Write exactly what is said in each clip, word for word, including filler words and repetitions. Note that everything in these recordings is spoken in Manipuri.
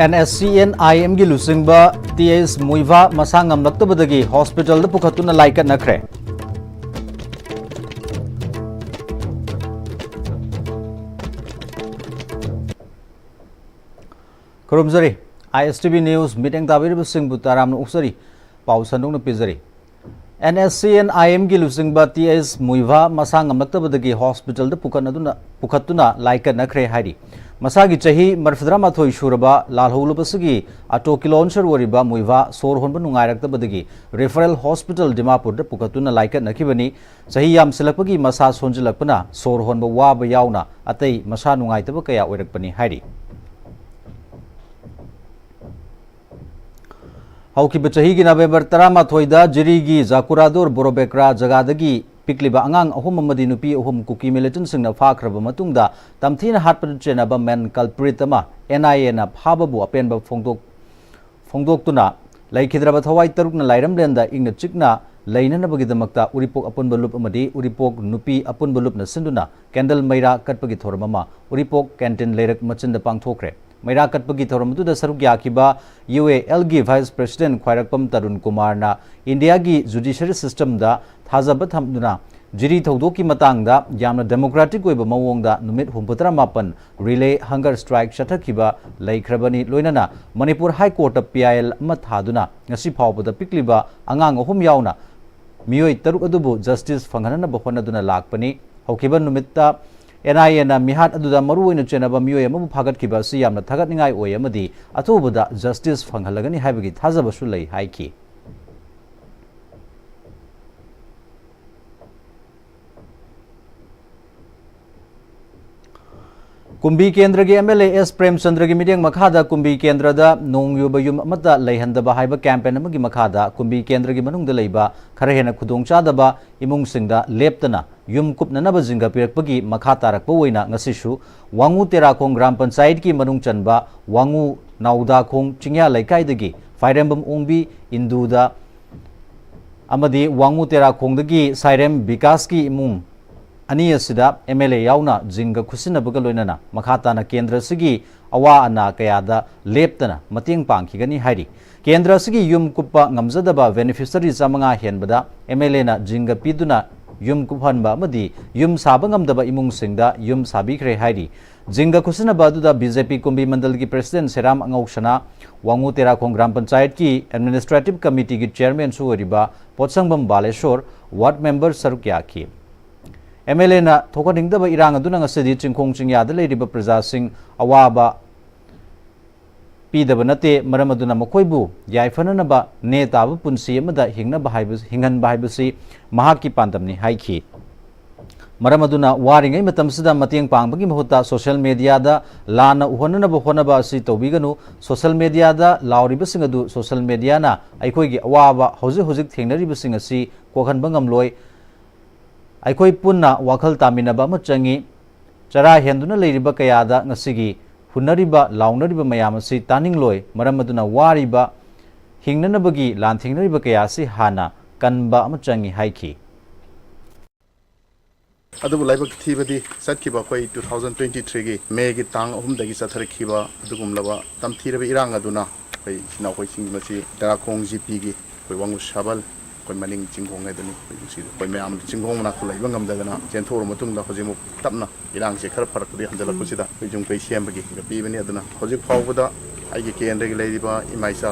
ꯑꯦꯟ ꯑꯦꯁ ꯁꯤ ꯑꯦꯟ ꯑꯥꯏ ꯑꯦꯝꯒꯤ ꯂꯨꯆꯤꯡꯕ ꯇꯤ ꯑꯦꯁ ꯃꯨꯏꯚꯥ ꯃꯁꯥ ꯉꯝꯂꯛꯇꯕꯗꯒꯤ ꯍꯣꯁꯄꯤꯇꯥꯜꯗ ꯄꯨꯈꯠꯇꯨꯅ ꯂꯥꯏꯀꯠꯅꯈ꯭ꯔꯦ꯫ ꯈꯨꯔꯨꯝꯖꯔꯤ꯫ ꯑꯥꯏ ꯑꯦꯁ ꯇꯤ ꯚꯤ ꯅ꯭ꯌꯨꯁ ꯃꯤꯠꯌꯦꯡ ꯇꯥꯕꯤꯔꯤꯕꯁꯤꯡꯕꯨ ꯇꯔꯥꯝꯅ ꯑꯣꯛꯆꯔꯤ꯫ ꯄꯥꯎ ꯁꯟꯗꯣꯛꯅ ꯄꯤꯖꯔꯤ꯫ ꯑꯦꯟ ꯑꯦꯁ ꯁꯤ ꯑꯦꯟ ꯑꯥꯏ ꯑꯦꯝꯒꯤ ꯂꯨꯆꯤꯡꯕ ꯇꯤ ꯑꯦꯁ ꯃꯨꯏꯚꯥ ꯃꯁꯥ ꯉꯝꯂꯛꯇꯕꯗꯒꯤ ꯍꯣꯁꯄꯤꯇꯥꯜꯗ ꯄꯨꯈꯠꯅꯗꯨꯅ, ꯄꯨꯈꯠꯇꯨꯅ ꯂꯥꯏꯀꯠꯅꯈ꯭ꯔꯦ ꯍꯥꯏꯔꯤ꯫ ꯃꯁꯥꯒꯤ ꯆꯍꯤ ꯃꯔꯤꯐꯨꯇꯔꯥꯃꯥꯊꯣꯏ ꯁꯨꯔꯕ ꯂꯥꯜꯍꯧꯂꯨꯕꯁꯤꯒꯤ ꯑꯣꯇꯣ ꯀꯤꯂꯣꯟꯁꯔ ꯑꯣꯏꯔꯤꯕ ꯃꯨꯏꯚꯥ ꯁꯣꯔ ꯍꯣꯟꯕ ꯅꯨꯡꯉꯥꯏꯔꯛꯇꯕꯗꯒꯤ ꯔꯤꯐꯔꯦꯜ ꯍꯣꯁꯄꯤꯇꯥꯜ ꯗꯤꯃꯥꯄꯨꯔꯗ ꯄꯨꯈꯠꯇꯨꯅ ꯂꯥꯏꯀꯠꯅꯈꯤꯕꯅꯤ꯫ ꯆꯍꯤ ꯌꯥꯝꯁꯤꯜꯂꯛꯄꯒꯤ ꯃꯁꯥ ꯁꯣꯟꯖꯤꯜꯂꯛꯄꯅ ꯁꯣꯔ ꯍꯣꯟꯕ ꯋꯥꯕ ꯌꯥꯎꯅ ꯑꯇꯩ ꯃꯁꯥ ꯅꯨꯡꯉꯥꯏꯇꯕ ꯀꯌꯥ ꯑꯣꯏꯔꯛꯄꯅꯤ ꯍꯥꯏꯔꯤ꯫ ꯍꯧꯈꯤꯕ ꯆꯍꯤꯒꯤ ꯅꯕꯦꯝꯕꯔ ꯇꯔꯥꯃꯥꯊꯣꯏꯗ ꯖꯤꯔꯤꯒꯤ ꯖꯥꯀꯨꯔꯥꯗꯣꯔ ꯕꯣꯔꯣꯕꯦꯀ꯭ꯔꯥ ꯖꯒꯥꯗꯒꯤ ꯄꯤꯛꯂꯤꯕ ꯑꯉꯥꯡ ꯑꯍꯨꯝ ꯑꯃꯗꯤ ꯅꯨꯄꯤ ꯑꯍꯨꯝ ꯀꯨꯀꯤ ꯃꯤꯂꯤꯇꯦꯟꯁꯤꯡꯅ ꯐꯥꯈ꯭ꯔꯕ ꯃꯇꯨꯡꯗ ꯇꯝꯊꯤꯅ ꯍꯥꯠꯄꯗ ꯆꯦꯟꯅꯕ ꯃꯦꯟ ꯀꯜꯄ꯭ꯔꯤꯠ ꯑꯃ ꯑꯦꯟ ꯑꯥꯏ ꯑꯦꯅ ꯐꯥꯕꯕꯨ ꯑꯄꯦꯟꯕ ꯐꯣꯡꯗꯣꯛ-, ꯐꯣꯡꯗꯣꯛꯇꯨꯅ ꯂꯩꯈꯤꯗ꯭ꯔꯕ ꯊꯋꯥꯏ ꯇꯔꯨꯛꯅ ꯂꯥꯏꯔꯝꯂꯦꯟꯗ ꯏꯪꯅ ꯆꯤꯛꯅ ꯂꯩꯅꯅꯕꯒꯤꯗꯃꯛꯇ ꯎꯔꯤꯄꯣꯛ ꯑꯄꯨꯟꯕ ꯂꯨꯞ ꯑꯃꯗꯤ ꯎꯔꯤꯄꯣꯛ ꯅꯨꯄꯤ ꯑꯄꯨꯟꯕ ꯂꯨꯞꯅ ꯁꯤꯟꯗꯨꯅ ꯀꯦꯟꯗꯜ ꯃꯩꯔꯥ ꯀꯠꯄꯒꯤ ꯊꯧꯔꯝ ꯑꯃ ꯎꯔꯤꯄꯣꯛ ꯀꯦꯟꯇꯤꯟ ꯂꯩꯔꯛ ꯃꯆꯤꯟꯗ ꯄꯥꯡꯊꯣꯛꯈ꯭ꯔꯦ꯫ ꯃꯩꯔꯥ ꯀꯠꯄꯒꯤ ꯊꯧꯔꯝ ꯑꯗꯨꯗ ꯁꯔꯨꯛ ꯌꯥꯈꯤꯕ ꯌꯨ ꯑꯦ ꯑꯦꯜꯒꯤ ꯚꯥꯏꯁ ꯄ꯭ꯔꯦꯁꯤꯗꯦꯟꯠ ꯈ꯭ꯋꯥꯏꯔꯥꯛꯄꯝ ꯇꯔꯨꯟ ꯀꯨꯃꯥꯔꯅ ꯏꯟꯗꯤꯌꯥꯒꯤ ꯖꯨꯗꯤꯁꯔꯤ ꯁꯤꯁꯇꯦꯝꯗ ꯊꯥꯖꯕ ꯊꯝꯗꯨꯅ ꯖꯤꯔꯤ ꯊꯧꯗꯣꯛꯀꯤ ꯃꯇꯥꯡꯗ ꯌꯥꯝꯅ ꯗꯦꯃꯣꯀ꯭ꯔꯦꯇꯤꯛ ꯑꯣꯏꯕ ꯃꯑꯣꯡꯗ ꯅꯨꯃꯤꯠ ꯍꯨꯝꯐꯨꯇꯔꯥ ꯃꯥꯄꯟ ꯔꯤꯂꯦ ꯍꯪꯒꯔ ꯁ꯭ꯇ꯭ꯔꯥꯏꯛ ꯆꯠꯊꯈꯤꯕ ꯂꯩꯈ꯭ꯔꯕꯅꯤ꯫ ꯂꯣꯏꯅꯅ ꯃꯅꯤꯄꯨꯔ ꯍꯥꯏ ꯀꯣꯔꯠꯇ ꯄꯤ ꯑꯥꯏ ꯑꯦꯜ ꯑꯃ ꯊꯥꯗꯨꯅ ꯉꯁꯤ ꯐꯥꯎꯕꯗ ꯄꯤꯛꯂꯤꯕ ꯑꯉꯥꯡ ꯑꯍꯨꯝ ꯌꯥꯎꯅ ꯃꯤꯑꯣꯏ ꯇꯔꯨꯛ ꯑꯗꯨꯕꯨ ꯖꯁꯇꯤꯁ ꯐꯪꯍꯟꯅꯕ ꯍꯣꯠꯅꯗꯨꯅ ꯂꯥꯛꯄꯅꯤ꯫ ꯍꯧꯈꯤꯕ ꯅꯨꯃꯤꯠꯇ ꯑꯦꯟ ꯑꯥꯏ ꯑꯦꯅ ꯃꯤꯍꯥꯠ ꯑꯗꯨꯗ ꯃꯔꯨꯑꯣꯏꯅ ꯆꯦꯟꯅꯕ ꯃꯤꯑꯣꯏ ꯑꯃꯕꯨ ꯐꯥꯒꯠꯈꯤꯕ ꯑꯁꯤ ꯌꯥꯝꯅ ꯊꯥꯒꯠꯅꯤꯡꯉꯥꯏ ꯑꯣꯏ ꯑꯃꯗꯤ ꯑꯊꯨꯕꯗ ꯖꯁꯇꯤꯁ ꯐꯪꯍꯜꯂꯒꯅꯤ ꯍꯥꯏꯕꯒꯤ ꯊꯥꯖꯕꯁꯨ ꯂꯩ ꯍꯥꯏꯈꯤ꯫ ꯀꯨꯝꯕꯤ ꯀꯦꯟꯗ꯭ꯔꯒꯤ ꯑꯦꯝ ꯑꯦꯜ ꯑꯦ ꯑꯦꯁ ꯄ꯭ꯔꯦꯝꯆꯟꯗ꯭ꯔꯒꯤ ꯃꯤꯠꯌꯦꯡ ꯃꯈꯥꯗ ꯀꯨꯝꯕꯤ ꯀꯦꯟꯗ꯭ꯔꯗ ꯅꯣꯡ ꯌꯨꯕ ꯌꯨꯝ ꯑꯃꯠꯇ ꯂꯩꯍꯟꯗꯕ ꯍꯥꯏꯕ ꯀꯦꯝꯄꯦꯟ ꯑꯃꯒꯤ ꯃꯈꯥꯗ ꯀꯨꯝꯕꯤ ꯀꯦꯟꯗ꯭ꯔꯒꯤ ꯃꯅꯨꯡꯗ ꯂꯩꯕ ꯈꯔ ꯍꯦꯟꯅ ꯈꯨꯗꯣꯡꯆꯥꯗꯕ ꯏꯃꯨꯡꯁꯤꯡꯗ ꯂꯦꯞꯇꯅ ꯌꯨꯝ ꯀꯨꯞꯅꯅꯕ ꯖꯤꯡꯒ ꯄꯤꯔꯛꯄꯒꯤ ꯃꯈꯥ ꯇꯥꯔꯛꯄ ꯑꯣꯏꯅ ꯉꯁꯤꯁꯨ ꯋꯥꯉꯨ ꯇꯦꯔꯥꯈꯣꯡ ꯒ꯭ꯔꯥꯝ ꯄꯟꯆꯥꯌꯠꯀꯤ ꯃꯅꯨꯡ ꯆꯟꯕ ꯋꯥꯉꯨ ꯅꯥꯎꯗꯥꯈꯣꯡ ꯆꯤꯡꯌꯥ ꯂꯩꯀꯥꯏꯗꯒꯤ ꯐꯥꯏꯔꯦꯝꯕꯝ ꯑꯣꯡꯕꯤ ꯏꯟꯗꯨꯗ ꯑꯃꯗꯤ ꯋꯥꯉꯨ ꯇꯦꯔꯥꯈꯣꯡꯗꯒꯤ ꯁꯥꯏꯔꯦꯝ ꯕꯤꯀꯥꯁꯀꯤ ꯏꯃꯨꯡ ꯑꯅꯤ ꯑꯁꯤꯗ ꯑꯦꯝ ꯑꯦꯜ ꯑꯦ ꯌꯥꯎꯅ ꯖꯤꯡꯒ ꯈꯨꯠꯁꯤꯟꯅꯕꯒ ꯂꯣꯏꯅꯅ ꯃꯈꯥ ꯇꯥꯅ ꯀꯦꯟꯗ꯭ꯔ ꯑꯁꯤꯒꯤ ꯑꯋꯥ ꯑꯅꯥ ꯀꯌꯥꯗ ꯂꯦꯞꯇꯅ ꯃꯇꯦꯡ ꯄꯥꯡꯈꯤꯒꯅꯤ ꯍꯥꯏꯔꯤ꯫ ꯀꯦꯟꯗ꯭ꯔ ꯑꯁꯤꯒꯤ ꯌꯨꯝ ꯀꯨꯞꯄ ꯉꯝꯖꯗꯕ ꯕꯦꯅꯤꯐꯤꯁꯔꯤ ꯆꯥꯃꯉꯥ ꯍꯦꯟꯕꯗ ꯑꯦꯝ ꯑꯦꯜ ꯑꯦꯅ ꯖꯤꯡꯒ ꯄꯤꯗꯨꯅ ꯌꯨꯝ ꯀꯨꯞꯍꯟꯕ ꯑꯃꯗꯤ ꯌꯨꯝ ꯁꯥꯕ ꯉꯝꯗꯕ ꯏꯃꯨꯡꯁꯤꯡꯗ ꯌꯨꯝ ꯁꯥꯕꯤꯈ꯭ꯔꯦ ꯍꯥꯏꯔꯤ꯫ ꯖꯤꯡꯒ ꯈꯨꯠꯁꯤꯟꯅꯕ ꯑꯗꯨꯗ ꯕꯤ ꯖꯦ ꯄꯤ ꯀꯨꯝꯕꯤ ꯃꯟꯗꯜꯒꯤ ꯄ꯭ꯔꯦꯁꯤꯗꯦꯟ ꯁꯦꯔꯥꯝ ꯑꯉꯧꯁꯅꯥ, ꯋꯥꯉꯨ ꯇꯦꯔꯥꯈꯣꯡ ꯒ꯭ꯔꯥꯝ ꯄꯟꯆꯥꯌꯠꯀꯤ ꯑꯦꯗꯃꯤꯅꯤꯁꯇ꯭ꯔꯦꯇꯤꯚ ꯀꯃꯤꯇꯤꯒꯤ ꯆꯦꯌꯔꯃꯦꯟꯁꯨ ꯑꯣꯏꯔꯤꯕ ꯄꯣꯠꯁꯪꯕꯝ ꯕꯥꯂꯦꯁꯣꯔ, ꯋꯥꯔꯗ ꯃꯦꯝꯕꯔ ꯁꯔꯨꯛ ꯌꯥꯈꯤ꯫ ꯑꯦꯝ ꯑꯦꯜ ꯑꯦꯅ ꯊꯣꯛꯍꯟꯅꯤꯡꯗꯕ ꯏꯔꯥꯡ ꯑꯗꯨꯅ ꯉꯁꯤꯗꯤ ꯆꯤꯡꯈꯣꯡ ꯆꯤꯡꯌꯥꯗ ꯂꯩꯔꯤꯕ ꯄ꯭ꯔꯖꯥꯁꯤꯡ ꯑꯋꯥꯕ ꯄꯤꯗꯕ ꯅꯠꯇꯦ, ꯃꯔꯝ ꯑꯗꯨꯅ ꯃꯈꯣꯏꯕꯨ ꯌꯥꯏꯐꯅꯅꯕ ꯅꯦ ꯇꯥꯕ ꯄꯨꯟꯁꯤ ꯑꯃꯗ ꯍꯤꯡꯅꯕ ꯍꯥꯏꯕ, ꯍꯤꯡꯍꯟꯕ ꯍꯥꯏꯕꯁꯤ ꯃꯍꯥꯛꯀꯤ ꯄꯥꯟꯗꯝꯅꯤ ꯍꯥꯏꯈꯤ꯫ ꯃꯔꯝ ꯑꯗꯨꯅ ꯋꯥꯔꯤꯉꯩ ꯃꯇꯝꯁꯤꯗ ꯃꯇꯦꯡ ꯄꯥꯡꯕꯒꯤ ꯃꯍꯨꯠꯇ ꯁꯣꯁꯤꯌꯦꯜ ꯃꯦꯗꯤꯌꯥꯗ ꯂꯥꯟꯅ ꯎꯍꯟꯅꯅꯕ ꯍꯣꯠꯅꯕ ꯑꯁꯤ ꯇꯧꯕꯤꯒꯅꯨ꯫ ꯁꯣꯁꯤꯌꯦꯜ ꯃꯦꯗꯤꯌꯥꯗ ꯂꯥꯎꯔꯤꯕꯁꯤꯡ ꯑꯗꯨ ꯁꯣꯁꯤꯌꯦꯜ ꯃꯦꯗꯤꯌꯥꯅ ꯑꯩꯈꯣꯏꯒꯤ ꯑꯋꯥꯕ ꯍꯧꯖꯤꯛ ꯍꯧꯖꯤꯛ ꯊꯦꯡꯅꯔꯤꯕꯁꯤꯡ ꯑꯁꯤ ꯀꯣꯛꯍꯟꯕ ꯉꯝꯂꯣꯏ꯫ ꯑꯩꯈꯣꯏ ꯄꯨꯟꯅ ꯋꯥꯈꯜ ꯇꯥꯃꯤꯟꯅꯕ ꯑꯃ ꯆꯪꯏ꯫ ꯆꯔꯥ ꯍꯦꯟꯗꯨꯅ ꯂꯩꯔꯤꯕ ꯀꯌꯥꯗ ꯉꯁꯤꯒꯤ ꯍꯨꯟꯅꯔꯤꯕ, ꯂꯥꯎꯅꯔꯤꯕ ꯃꯌꯥꯝ ꯑꯁꯤ ꯇꯥꯅꯤꯡꯂꯣꯏ꯫ ꯃꯔꯝ ꯑꯗꯨꯅ ꯋꯥꯔꯤꯕ, ꯍꯤꯡꯅꯅꯕꯒꯤ ꯂꯥꯟ ꯊꯦꯡꯅꯔꯤꯕ ꯀꯌꯥ ꯑꯁꯤ ꯍꯥꯟꯅ ꯀꯟꯕ ꯑꯃ ꯆꯪꯏ ꯍꯥꯏꯈꯤ꯫ ꯑꯗꯨꯕꯨ ꯂꯥꯏꯕꯛ ꯊꯤꯕꯗꯤ ꯆꯠꯈꯤꯕ ꯑꯩꯈꯣꯏ two thousand twenty three ꯒꯤ May ꯒꯤ ꯇꯥꯡ ꯑꯍꯨꯝꯗꯒꯤ ꯆꯠꯊꯔꯛꯈꯤꯕ ꯑꯗꯨꯒꯨꯝꯂꯕ ꯇꯝꯊꯤꯔꯕ ꯏꯔꯥꯡ ꯑꯗꯨꯅ ꯑꯩꯈꯣꯏ ꯏꯆꯤꯟ ꯏꯅꯥꯎꯈꯣꯏꯁꯤꯡ ꯃꯁꯤ ꯇꯦꯔꯥꯈꯣꯡ ꯖꯤ ꯄꯤꯒꯤ ꯑꯩꯈꯣꯏ ꯋꯥꯉꯨ ꯁꯥꯕꯜ, ꯑꯩꯈꯣꯏ ꯃꯅꯤꯡ ꯆꯤꯡꯈꯣꯡ ꯍꯥꯏꯗꯨꯅꯤ꯫ ꯑꯩꯈꯣꯏ ꯉꯁꯤꯗꯤ ꯑꯩꯈꯣꯏ ꯃꯌꯥꯝ ꯆꯤꯡꯈꯣꯡ ꯃꯅꯥꯛꯇ ꯂꯩꯕ ꯉꯝꯗꯗꯅ ꯆꯦꯟꯊꯣꯛꯎꯔ ꯃꯇꯨꯡꯗ ꯍꯧꯖꯤꯛꯃꯨꯛ ꯇꯞꯅ ꯏꯔꯥꯡꯁꯦ ꯈꯔ ꯐꯔꯛꯄꯗꯤ ꯍꯟꯖꯤꯜꯂꯛꯄꯁꯤꯗ ꯑꯩꯈꯣꯏ ꯌꯨꯝ ꯀꯩ ꯁꯦꯝꯕꯒꯤ ꯄꯤꯕꯅꯤ꯫ ꯑꯗꯨꯅ ꯍꯧꯖꯤꯛ ꯐꯥꯎꯕꯗ ꯑꯩꯒꯤ ꯀꯦꯟꯗ꯭ꯔꯒꯤ ꯂꯩꯔꯤꯕ ꯏꯃꯥ ꯏꯆꯥ,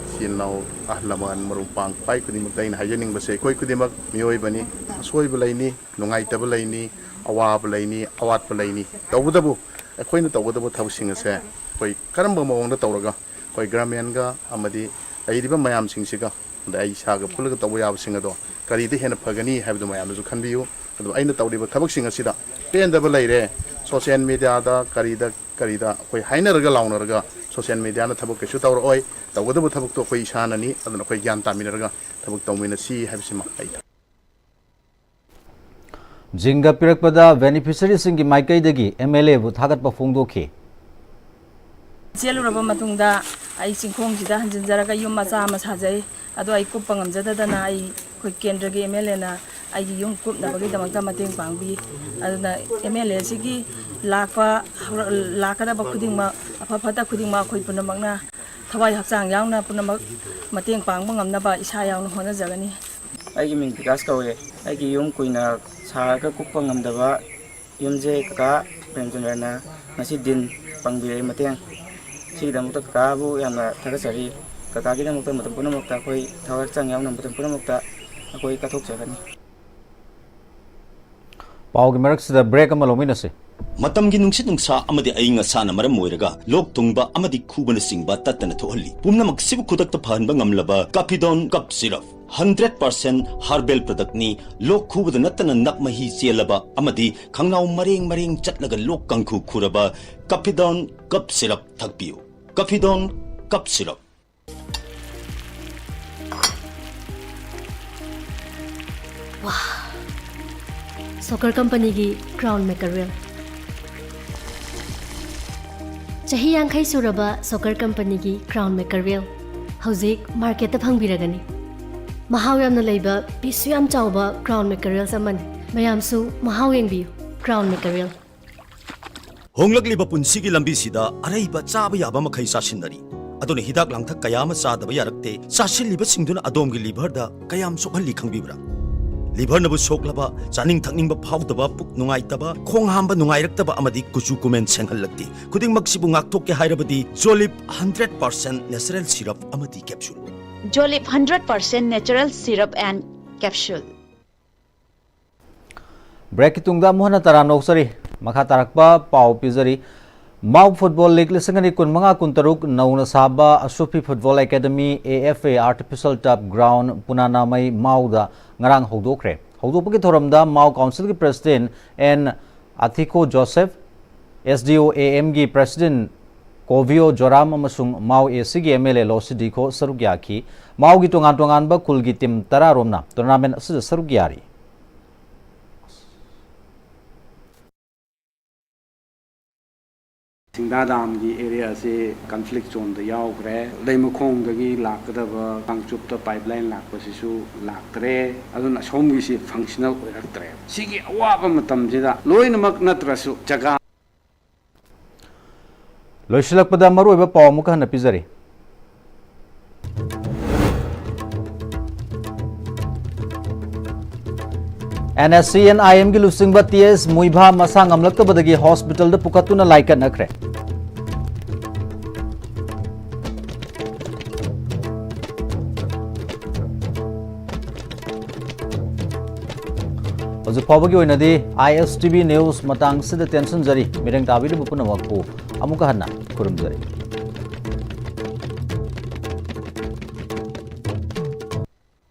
ꯏꯆꯤꯟ ꯏꯅꯥꯎ, ꯑꯍꯜ ꯂꯃꯟ, ꯃꯔꯨꯞ ꯃꯄꯥꯡ ꯈ꯭ꯋꯥꯏ ꯈꯨꯗꯤꯡꯃꯛꯇ ꯑꯩꯅ ꯍꯥꯏꯖꯅꯤꯡꯕꯁꯦ, ꯑꯩꯈꯣꯏ ꯈꯨꯗꯤꯡꯃꯛ ꯃꯤꯑꯣꯏꯕꯅꯤ, ꯑꯁꯣꯏꯕ ꯂꯩꯅꯤ, ꯅꯨꯡꯉꯥꯏꯇꯕ ꯂꯩꯅꯤ, ꯑꯋꯥꯕ ꯂꯩꯅꯤ, ꯑꯋꯥꯠꯄ ꯂꯩꯅꯤ꯫ ꯇꯧꯕꯇꯕꯨ ꯑꯩꯈꯣꯏꯅ ꯇꯧꯒꯗꯕ ꯊꯕꯛꯁꯤꯡ ꯑꯁꯦ ꯑꯩꯈꯣꯏ ꯀꯔꯝꯕ ꯃꯑꯣꯡꯗ ꯇꯧꯔꯒ ꯑꯩꯈꯣꯏ ꯒ꯭ꯔꯥꯃꯤꯟꯒ ꯑꯃꯗꯤ ꯂꯩꯔꯤꯕ ꯃꯌꯥꯝꯁꯤꯡꯁꯤꯒ, ꯑꯗ ꯑꯩ ꯏꯁꯥꯒ ꯄꯨꯜꯂꯒ ꯇꯧꯕ ꯌꯥꯕꯁꯤꯡ ꯑꯗꯣ ꯀꯔꯤꯗ ꯍꯦꯟꯅ ꯐꯒꯅꯤ ꯍꯥꯏꯕꯗꯨ ꯃꯌꯥꯝꯅꯁꯨ ꯈꯟꯕꯤꯌꯨ꯫ ꯑꯗꯨ ꯑꯩꯅ ꯇꯧꯔꯤꯕ ꯊꯕꯛꯁꯤꯡ ꯑꯁꯤꯗ ꯄꯦꯟꯗꯕ ꯂꯩꯔꯦ, ꯁꯣꯁꯤꯌꯦꯜ ꯃꯦꯗꯤꯌꯥꯗ ꯀꯔꯤꯗ ꯀꯔꯤꯗ ꯑꯩꯈꯣꯏ ꯍꯥꯏꯅꯔꯒ ꯂꯥꯎꯅꯔꯒ ꯁꯣꯁꯤꯌꯦꯜ ꯃꯦꯗꯤꯌꯥꯅ ꯊꯕꯛ ꯀꯩꯁꯨ ꯇꯧꯔꯛꯑꯣꯏ꯫ ꯇꯧꯒꯗꯕ ꯊꯕꯛꯇꯣ ꯑꯩꯈꯣꯏ ꯏꯁꯥꯅꯅꯤ꯫ ꯑꯗꯨꯅ ꯑꯩꯈꯣꯏ ꯒ꯭ꯌꯥꯟ ꯇꯥꯃꯤꯟꯅꯔꯒ ꯊꯕꯛ ꯇꯧꯃꯤꯟꯅꯁꯤ ꯍꯥꯏꯕꯁꯤꯃ ꯑꯩ ꯖꯤꯡꯒ ꯄꯤꯔꯛꯄꯗ ꯕꯦꯅꯤꯐꯤꯁꯔꯤꯁꯤꯡꯒꯤ ꯃꯥꯏꯀꯩꯗꯒꯤ ꯑꯦꯝ ꯑꯦꯜ ꯑꯦꯕꯨ ꯊꯥꯒꯠꯄ ꯐꯣꯡꯗꯣꯛꯈꯤ꯫ ꯆꯦꯜꯂꯨꯔꯕ ꯃꯇꯨꯡꯗ ꯑꯩ ꯆꯤꯡꯈꯣꯡꯁꯤꯗ ꯍꯟꯖꯤꯟꯖꯔꯒ ꯌꯨꯝ ꯃꯆꯥ ꯑꯃ ꯁꯥꯖꯩ꯫ ꯑꯗꯣ ꯑꯩ ꯀꯨꯞꯄ ꯉꯝꯖꯗꯗꯅ ꯑꯩ, ꯑꯩꯈꯣꯏ ꯀꯦꯟꯗ꯭ꯔꯒꯤ ꯑꯦꯝ ꯑꯦꯜ ꯑꯦꯅ ꯑꯩꯒꯤ ꯌꯨꯝ ꯀꯨꯞꯅꯕꯒꯤꯗꯃꯛꯇ ꯃꯇꯦꯡ ꯄꯥꯡꯕꯤ꯫ ꯑꯗꯨꯅ ꯑꯦꯝ ꯑꯦꯜ ꯑꯦꯁꯤꯒꯤ ꯂꯥꯛꯄ, ꯂꯥꯛꯀꯗꯕ ꯈꯨꯗꯤꯡꯃꯛ, ꯑꯐ ꯐꯠꯇ ꯈꯨꯗꯤꯡꯃꯛ ꯑꯩꯈꯣꯏ ꯄꯨꯝꯅꯃꯛꯅ ꯊꯋꯥꯏ ꯍꯛꯆꯥꯡ ꯌꯥꯎꯅ ꯄꯨꯝꯅꯃꯛ ꯃꯇꯦꯡ ꯄꯥꯡꯕ ꯉꯝꯅꯕ ꯏꯁꯥ ꯌꯥꯎꯅ ꯍꯣꯠꯅꯖꯒꯅꯤ꯫ ꯑꯩꯒꯤ ꯃꯤꯡ ꯕꯤꯀꯥꯁ ꯀꯧꯋꯦ꯫ ꯑꯩꯒꯤ ꯌꯨꯝ ꯀꯨꯏꯅ ꯁꯥꯔꯒ ꯀꯨꯞꯄ ꯉꯝꯗꯕ ꯌꯨꯝꯁꯦ ꯀꯀꯥ ꯄ꯭ꯔꯦꯝꯆꯟꯗ꯭ꯔꯅ ꯉꯁꯤ ꯗꯤꯟ ꯄꯥꯡꯕꯤꯔꯛꯏ ꯃꯇꯦꯡ꯫ ꯁꯤꯒꯤꯗꯃꯛꯇ ꯀꯀꯥꯕꯨ ꯌꯥꯝꯅ ꯊꯥꯒꯠꯆꯔꯤ꯫ ꯀꯀꯥꯒꯤꯗꯃꯛꯇ ꯃꯇꯝ ꯄꯨꯝꯅꯃꯛꯇ ꯑꯩꯈꯣꯏ ꯊꯋꯥꯏ ꯍꯛꯆꯥꯡ ꯌꯥꯎꯅ ꯃꯇꯝ ꯄꯨꯝꯅꯃꯛꯇ ꯑꯩꯈꯣꯏ ꯀꯠꯊꯣꯛꯆꯒꯅꯤ꯫ ꯄꯥꯎꯒꯤ ꯃꯔꯛꯁꯤꯗ ꯕ꯭ꯔꯦꯛ ꯑꯃ ꯂꯧꯃꯤꯟꯅꯁꯤ꯫ ꯃꯇꯝꯒꯤ ꯅꯨꯡꯁꯤꯠ ꯅꯨꯡꯁꯥ ꯑꯃꯗꯤ ꯑꯏꯪ ꯑꯁꯥꯅ ꯃꯔꯝ ꯑꯣꯏꯔꯒ ꯂꯣꯛ ꯊꯨꯡꯕ ꯑꯃꯗꯤ ꯈꯨꯕꯅꯆꯤꯡꯕ ꯇꯠꯇꯅ ꯊꯣꯛꯍꯜꯂꯤ꯫ ꯄꯨꯝꯅꯃꯛꯁꯤꯕꯨ ꯈꯨꯗꯛꯇ ꯐꯍꯟꯕ ꯉꯝꯂꯕ Kafidon cough syrup. Hundred percent herbal ꯄ꯭ꯔꯗꯛꯅꯤ꯫ ꯂꯣꯛ ꯈꯨꯕꯗ ꯅꯠꯇꯅ ꯅꯞ ꯃꯍꯤ ꯆꯦꯜꯂꯕ ꯑꯃꯗꯤ ꯈꯪꯅꯥꯎ ꯃꯔꯦꯡ ꯃꯔꯦꯡ ꯆꯠꯂꯒ ꯂꯣꯛ ꯀꯥꯡꯈꯨ ꯈꯨꯔꯕ ꯀꯥꯐꯤꯗꯣꯟ ꯀꯞ ꯁꯤꯔꯞ ꯊꯛꯄꯤꯌꯨ꯫ Kafidon cough syrup. ꯁꯣꯀꯔ ꯀꯝꯄꯅꯤꯒꯤ ꯀ꯭ꯔꯥꯎꯟ ꯃꯦꯀꯔꯦꯜ꯫ ꯆꯍꯤ ꯌꯥꯡꯈꯩ ꯁꯨꯔꯕ ꯁꯣꯀꯔ ꯀꯝꯄꯅꯤꯒꯤ ꯀ꯭ꯔꯥꯎꯟ ꯃꯦꯀꯔꯦꯜ ꯍꯧꯖꯤꯛ ꯃꯥꯔꯀꯦꯠꯇ ꯐꯪꯕꯤꯔꯒꯅꯤ꯫ ꯃꯍꯥꯎ ꯌꯥꯝꯅ ꯂꯩꯕ, ꯄꯤꯁꯁꯨ ꯌꯥꯝ ꯆꯥꯎꯕ ꯀ꯭ꯔꯥꯎꯟ ꯃꯦꯀꯔꯦꯜꯁ ꯑꯃꯅꯤ꯫ ꯃꯌꯥꯝꯁꯨ ꯃꯍꯥꯎ ꯌꯦꯡꯕꯤꯌꯨ꯫ ꯀ꯭ꯔꯥꯎꯟ ꯃꯦꯀꯔꯦꯜ꯫ ꯍꯣꯡꯂꯛꯂꯤꯕ ꯄꯨꯟꯁꯤꯒꯤ ꯂꯝꯕꯤꯁꯤꯗ ꯑꯔꯩꯕ ꯆꯥꯕ ꯌꯥꯕ ꯃꯈꯩ ꯆꯥꯁꯤꯟꯅꯔꯤ꯫ ꯑꯗꯨꯅ ꯍꯤꯗꯥꯛ ꯂꯥꯡꯊꯛ ꯀꯌꯥ ꯑꯃ ꯆꯥꯗꯕ ꯌꯥꯔꯛꯇꯦ꯫ ꯆꯥꯁꯤꯜꯂꯤꯕꯁꯤꯡꯗꯨꯅ ꯑꯗꯣꯝꯒꯤ ꯂꯤꯚꯔꯗ ꯀꯌꯥꯝ ꯁꯣꯛꯍꯜꯂꯤ ꯈꯪꯕꯤꯕ꯭ꯔꯥ? ꯂꯤꯚꯔꯅꯕꯨ ꯁꯣꯛꯂꯕ, ꯆꯥꯅꯤꯡ ꯊꯛꯅꯤꯡꯕ ꯐꯥꯎꯗꯕ, ꯄꯨꯛ ꯅꯨꯡꯉꯥꯏꯇꯕ, ꯈꯣꯡ ꯍꯥꯝꯕ ꯅꯨꯡꯉꯥꯏꯔꯛꯇꯕ ꯑꯃꯗꯤ ꯀꯨꯆꯨ ꯀꯨꯃꯦꯟ ꯁꯦꯡꯍꯜꯂꯛꯇꯦ꯫ ꯈꯨꯗꯤꯡꯃꯛꯁꯤꯕꯨ ꯉꯥꯛꯊꯣꯛꯀꯦ ꯍꯥꯏꯔꯕꯗꯤ ꯖꯣꯂꯤꯞ ꯍꯟꯗ꯭ꯔꯦꯠ ꯄꯥꯔꯁꯦꯟ ꯅꯦꯆꯔꯦꯜ ꯁꯤꯔꯞ ꯑꯃꯗꯤ capsule. Jolip hundred percent natural syrup and capsule. ꯕ꯭ꯔꯦꯛꯀꯤ ꯇꯨꯡꯗ ꯑꯃꯨꯛ ꯍꯟꯅ ꯇꯔꯥꯝꯅ ꯑꯣꯛꯆꯔꯤ꯫ ꯃꯈꯥ ꯇꯥꯔꯛꯄ ꯄꯥꯎ ꯄꯤꯖꯔꯤ꯫ ꯃꯥꯎ ꯐꯨꯠꯕꯣꯜ ꯂꯤꯒ ꯂꯤꯁꯤꯡ ꯑꯅꯤ ꯀꯨꯟꯃꯉꯥ ꯀꯨꯟꯇꯔꯨꯛ ꯅꯧꯅ ꯁꯥꯕ Asufi football academy, A F A, artificial turf ground ꯄꯨꯅꯥꯅꯥꯃꯩ ꯃꯥꯎꯗ ꯉꯔꯥꯡ ꯍꯧꯗꯣꯛꯈ꯭ꯔꯦ꯫ ꯍꯧꯗꯣꯛꯄꯒꯤ ꯊꯧꯔꯝꯗ ꯃꯥꯎ ꯀꯥꯎꯟꯁꯤꯜꯒꯤ president N Athiko Joseph, S D O A ꯑꯦꯝꯒꯤ ꯄ꯭ꯔꯦꯁꯤꯗꯦꯟꯠ ꯀꯣꯚꯤꯌꯣ ꯖꯣꯔꯥꯝ ꯑꯃꯁꯨꯡ ꯃꯥꯎ ꯑꯦ ꯁꯤꯒꯤ ꯑꯦꯝ ꯑꯦꯜ ꯑꯦ ꯂꯣ ꯁꯤꯗꯤꯈꯣ ꯁꯔꯨꯛ ꯌꯥꯈꯤ꯫ ꯃꯥꯎꯒꯤ ꯇꯣꯉꯥꯟ ꯇꯣꯉꯥꯟꯕ ꯈꯨꯜꯒꯤ ꯇꯤꯝ ꯇꯔꯥ ꯔꯣꯝꯅ ꯇꯣꯔꯅꯥꯃꯦꯟꯠ ꯑꯁꯤꯗ ꯁꯔꯨꯛ ꯌꯥꯔꯤ꯫ ꯁꯤ ꯗꯥꯗꯥꯝꯒꯤ ꯑꯦꯔꯤꯌꯥꯁꯤ ꯀꯟꯐ꯭ꯂꯤꯛ ꯖꯣꯟꯗ ꯌꯥꯎꯈ꯭ꯔꯦ꯫ ꯂꯩꯃꯈꯣꯡꯗꯒꯤ ꯂꯥꯛꯀꯗꯕ ꯀꯥꯡꯆꯨꯞꯇ ꯄꯥꯏꯞꯂꯥꯏꯟ ꯂꯥꯛꯄꯁꯤꯁꯨ ꯂꯥꯛꯇ꯭ꯔꯦ꯫ ꯑꯗꯨꯅ ꯑꯁꯣꯝꯒꯤꯁꯤ ꯐꯪꯁꯅꯦꯜ ꯑꯣꯏꯔꯛꯇ꯭ꯔꯦ꯫ ꯁꯤꯒꯤ ꯑꯋꯥꯕ ꯃꯇꯝꯁꯤꯗ ꯂꯣꯏꯅꯃꯛ ꯅꯠꯇ꯭ꯔꯁꯨ ꯖꯒꯥ ꯂꯣꯏꯁꯤꯜꯂꯛꯄꯗ ꯃꯔꯨꯑꯣꯏꯕ ꯄꯥꯎ ꯑꯃꯨꯛꯀ ꯍꯟꯅ ꯄꯤꯖꯔꯤ꯫ NSCN-IMꯒꯤ ꯂꯨꯆꯤꯡꯕ ꯇꯤ ꯑꯦꯁ ꯃꯨꯏꯚꯥ ꯃꯁꯥ ꯉꯝꯂꯛꯇꯕꯗꯒꯤ ꯍꯣꯁꯄꯤꯇꯥꯜꯗ ꯄꯨꯈꯠꯇꯨꯅ ꯂꯥꯏꯀꯠꯅꯈ꯭ꯔꯦ꯫ ꯍꯧꯖꯤꯛ ꯐꯥꯎꯕꯒꯤ ꯑꯣꯏꯅꯗꯤ ISTV News ꯃꯇꯥꯡꯁꯤꯗ ꯇꯦꯟꯁꯤꯟꯖꯔꯤ꯫ ꯃꯤꯠꯌꯦꯡ ꯇꯥꯕꯤꯔꯤꯕ ꯄꯨꯝꯅꯃꯛꯄꯨ ꯑꯃꯨꯛꯀ ꯍꯟꯅ ꯈꯨꯔꯨꯝꯖꯔꯤ꯫